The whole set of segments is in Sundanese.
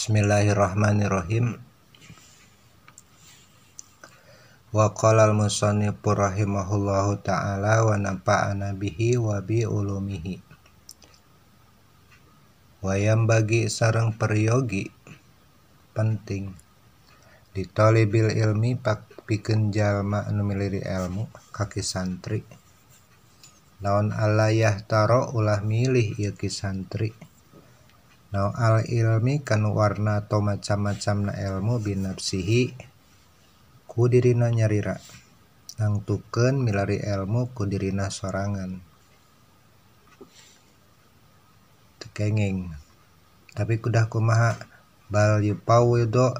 Bismillahirrahmanirrahim. Wa qala al-musannifu rahimahullahu ta'ala wa nafa'ana bihi wa bi ulumihi. Wayam bagi sareng peryogi penting ditalibil ilmi pikeun jalma anu miliri ilmu ka ki santri. Naon alayah taro ulah milih ieu ki santri. Naon al ilmi kanu warna atau macam-macamna ilmu binafsihi ku dirina nyarira, nangtukeun milari ilmu ku dirina sorangan. Teu kenging. Tapi kudah kumaha bal yupawido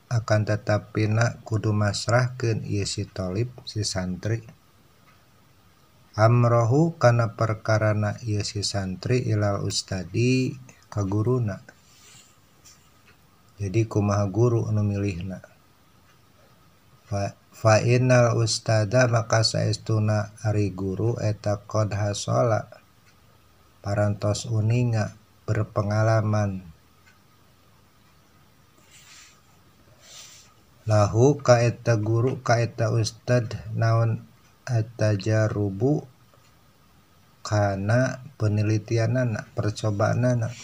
akan tetapina kudu masrahkeun ieu si thalib si santri. Amrohu kana perkarana ieu si santri ilal ustadi ka guruna. Jadi kumaha guru anu milihna. Fa innal ustada maka saestuna ari guru eta qad hasala parantos uninga berpengalaman lahu ka eta guru ka eta ustad naon atajarubu kana penelitianana percobaanana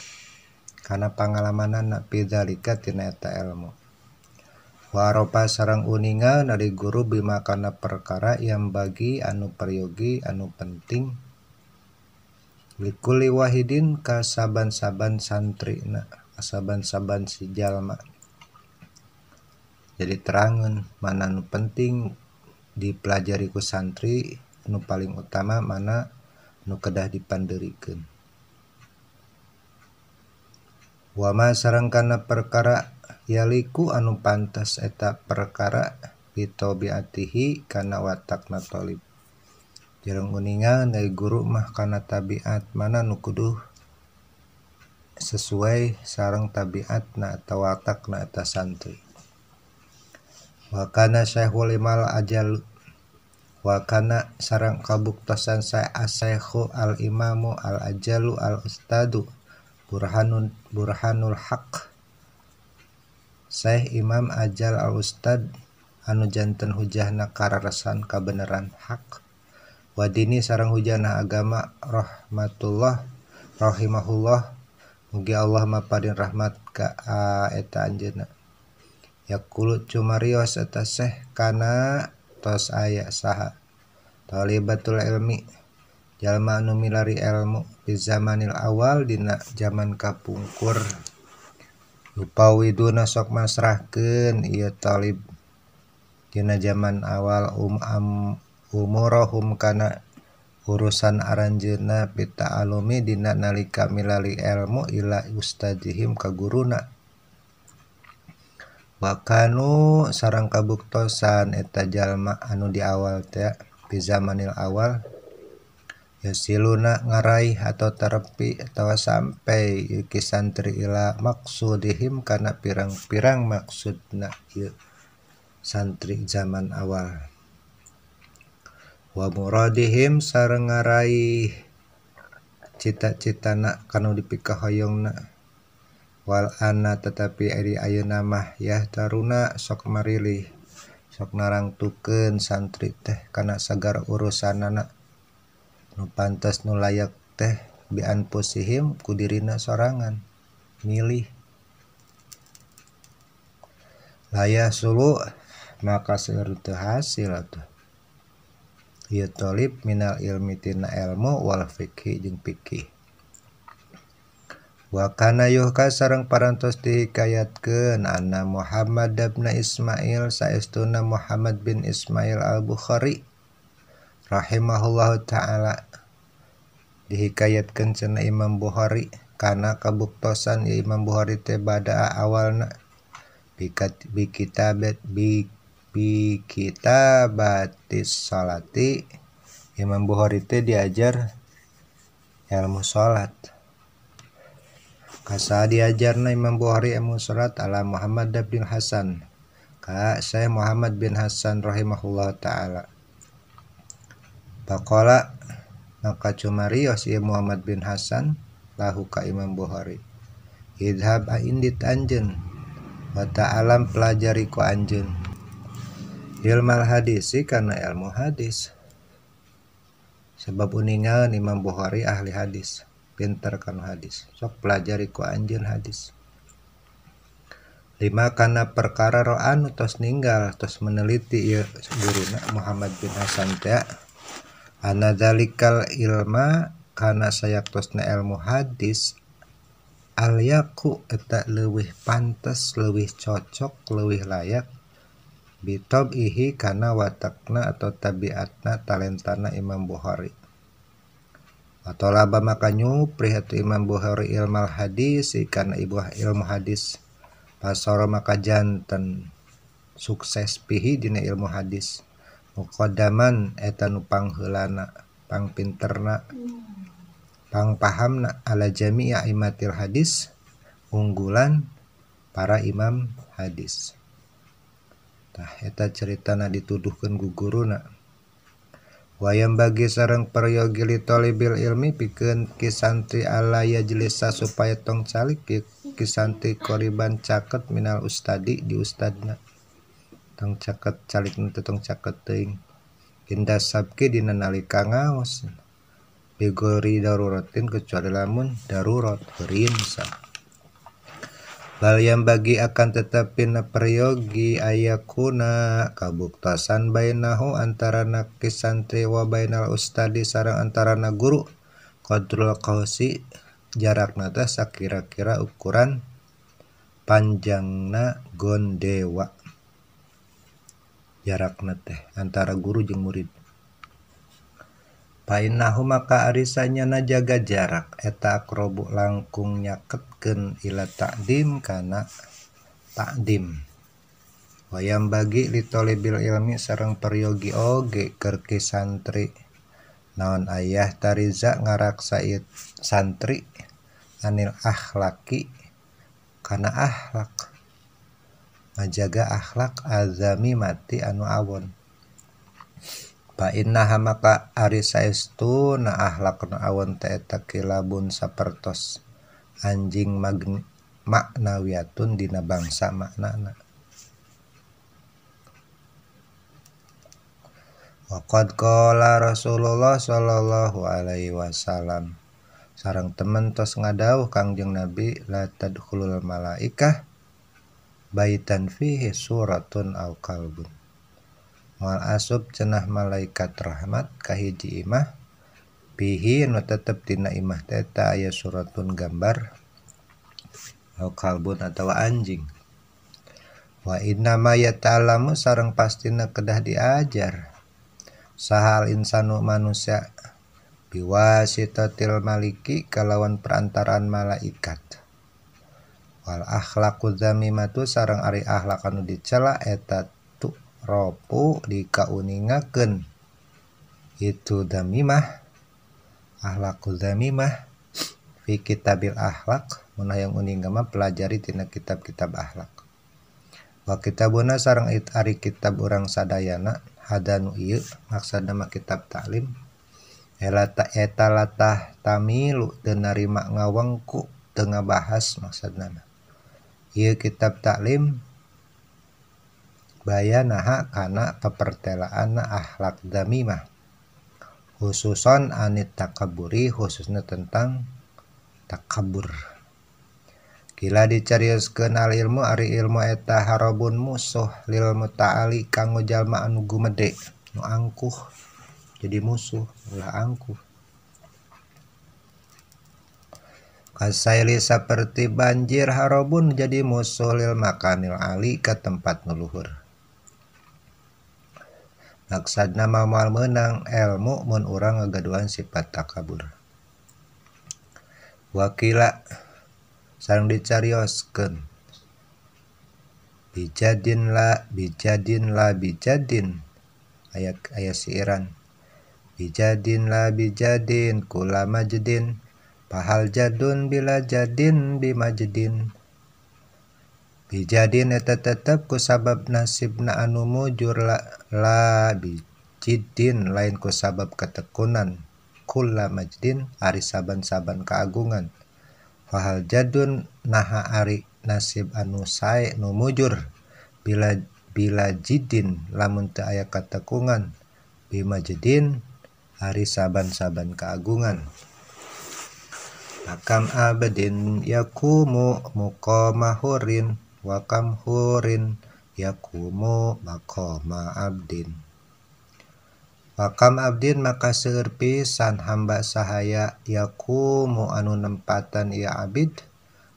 kana pangalamanana pidzalika tina eta ilmu. Waropa sareng uninga dari guru bima kana perkara yang bagi anu peryogi anu penting likuli wahidin ka saban-saban santrina, saban-saban si jalma. Jadi terangun mana anu penting dipelajari ku santri, anu paling utama mana anu kedah dipanderikeun. Wama sareng kana perkara yaliku anu pantas eta perkara bitabiatihi kana watakna thalib. Jeung uninga dari guru mah kana tabiat mana nu kudu sesuai sareng tabiatna atawa watakna eta santri. Wa kana syekhul imal ajal wa kana sareng kabuktosan saekhu al imamu al ajalu al ustadu burhanul haq. Syekh Imam Ajal al Ustad anu janten hujahna kararesan kabeneran hak wadini sareng hujahna agama rahmatullah rahimahullah mugi Allah maparin rahmat ka eta anjeunna. Yaqulu cumarios eta syekh kana tos aya saha talibatul ilmi jalma anu milari ilmu di zamanil awal dina zaman kapungkur. Yupawiduna sok masrahkeun ieu talib dina zaman awal umurahum kana urusan aranjeunna pita'alumi dina nalika milari ilmu ila ustadzihim ka guruna. Wa kanu sareng kabuktosan eta jalma anu di awal teh di zamanil awal yasiluna ngaraih atau terepi atau sampai ki santri ila maksudihim kana pirang-pirang maksudna ieu santri zaman awal. Wa muradihim sareng ngaraih cita-citana kanu dipikahoyongna. Wal ana tetapi ari ayeuna mah yah taruna sok marilih sok narangtukeun santri teh kana sagar urusanana nu pantes nu layak teh bianfusihim ku dirina sorangan milih. Layah sulu maka seueur teu hasil atuh ieu thalib minal ilmi tina ilmu wal fikih jeung fikih. Wa kana yuhka sareng parantos dihikayatkeun anna Muhammad bin Ismail saestuna Muhammad bin Ismail al-Bukhari rahimahullahu ta'ala dihikayatkeun cenah Imam Bukhari kana kabuktosan ieu Imam Bukhari teh bada awalna bi kitabatis salati. Imam Bukhari teh diajar ilmu salat. Kasa diajarna Imam Bukhari ilmu salat ala Muhammad bin Hasan ka Syekh Muhammad bin Hasan rahimahullah ta'ala. Faqala maka cumarios ieu Muhammad bin Hasan lahu ka Imam Bukhari. Idhab indit anjeun wa ta'alam pelajari ku anjeun ilmal hadisi kana ilmu hadis. Sebab uningan Imam Bukhari ahli hadis, pinter kanu hadis. Sok pelajari ku anjeun hadis. Lima kana perkara ro'anu tos ninggal tos meneliti ieu guruna Muhammad bin Hasan teh ana dzalikal ilma kana sayaktosna ilmu hadis al yaku eta leuwih pantes leuwih cocok leuwih layak bitob ihi kana watakna atau tabiatna talentana Imam Bukhari. Atau laba maka nyuprih atuh Imam Bukhari ilmal hadis kana ibuah ilmu hadis. Pasara maka janten sukses pihi dina ilmu hadis. Muqaddaman eta nu pangheulana, pangpinterna, pangpahamna ala jami'i aimatil hadis, unggulan para imam hadis. Tah eta ceritana dituduhkeun ku guruna. Wayam bagi sareng peryogi li talibil ilmi pikeun ki santri ala yajlisa supaya tong calik ki santri qoriban caket minal ustadi di ustadna. Tong caket calik teh tong caket teuing. Inda sabki dina nalika ngaos. Bigori daruratin kecuali lamun darurat heureun sa. Bal yang bagi akan tetapi na peryogi ayakuna kabuktasan bainahu antarana ki santri wa bainal ustadi sareng antarana guru qadrul qausi jarakna teh sakira-kira ukuran panjangna gondewa jarakna teh antara guru jeung murid. Painahu maka arisanya na jaga jarak eta akrobu langkung nyaketkeun ila takdim kana takdim. Wayam bagi li talibil ilmi sareng peryogi oge keur ki santri naon ayah tariza ngaraksa ieu santri anil akhlaki kana akhlak ngajaga akhlak azami mati anu awon. Fa innaha maka ari saestu na akhlak nu awon teh eta kilabun sapertos anjing maknawiyatun dina bangsa maknana. Waqad qala Rasulullah sallallahu alaihi wasallam sareng temen tos ngadawuh Kangjeng Nabi la tadkhulul malaikah baitan fihi suratun aw kalbun. Moal asup cenah malaikat rahmat kahiji imah bihi nu tetep dina imah teh eta aya suratun gambar au kalbun atawa anjing. Wa inna ma yata'allamu sareng pastina kedah diajar sahal insanu manusia biwasitatil maliki kalawan perantaraan malaikat. Wal akhlaqu dzamimatu sareng ari akhlak anu dicela eta ropu dikauningakeun itu dzamimah akhlaqu dzamimah fi kitabil akhlak mun hayang uninga mah pelajari tina kitab-kitab akhlak. Wa kitabuna sareng ari kitab urang sadayana hadanu ieu maksudna mah kitab taklim eta latah tamilu teu narima ngawengku teu ngabahas maksudna mah ieu kitab taklim bayanaha kana pepertelaanna akhlak dzamimah khususon anit takaburi khususnya tentang takabur. Kila dicarioskeun al ilmu ari ilmu eta harabun musuh lil muta'ali kanggo jalma anu gumede nu angkuh jadi musuh ulah angkuh. Kasaili saperti banjir harabun jadi musuh lil makanil ali ka tempat nu luhur. Maksudna moal meunang elmu mun urang ngagaduhan sifat takabur. Wakila sareng dicarioskeun bijadin la bijadin la bijadin aya aya siiran bijadin la bijadin kula majdin pahal jadun bila jadin bimajdin. Bijadin eta tetep ku sabab nasibna anu mujur la bijidin lain ku sabab ketekunan kula majdin ari saban-saban keagungan. Fahal jadun naha ari nasib anu sae nu mujur bila jidin lamun teu aya katekungan bimajdin ari saban-saban keagungan. Akam abdin yakumu muqama hurin wa kam hurin yakumu maqama abdin. Wa kam abdin maka seueur pisan hamba sahaya yakumu anu nempatan ieu abid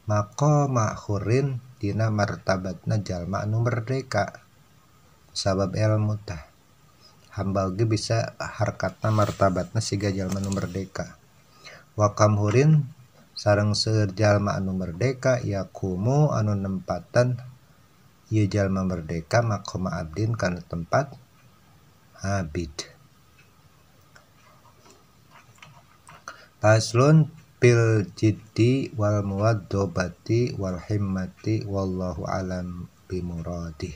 maqama hurin dina martabatna jalma anu merdeka. Sabab ilmu tah hamba oge bisa harkatna martabatna siga jalma anu merdeka. Wa kam hurin sareng seueur jalma anu merdeka yakumu anu nempatan ieu jalma merdeka maqama abdin kana tempat abid. Faslun fil jiddi wal muwadzabati wal himmati wallahu alam bimuradih.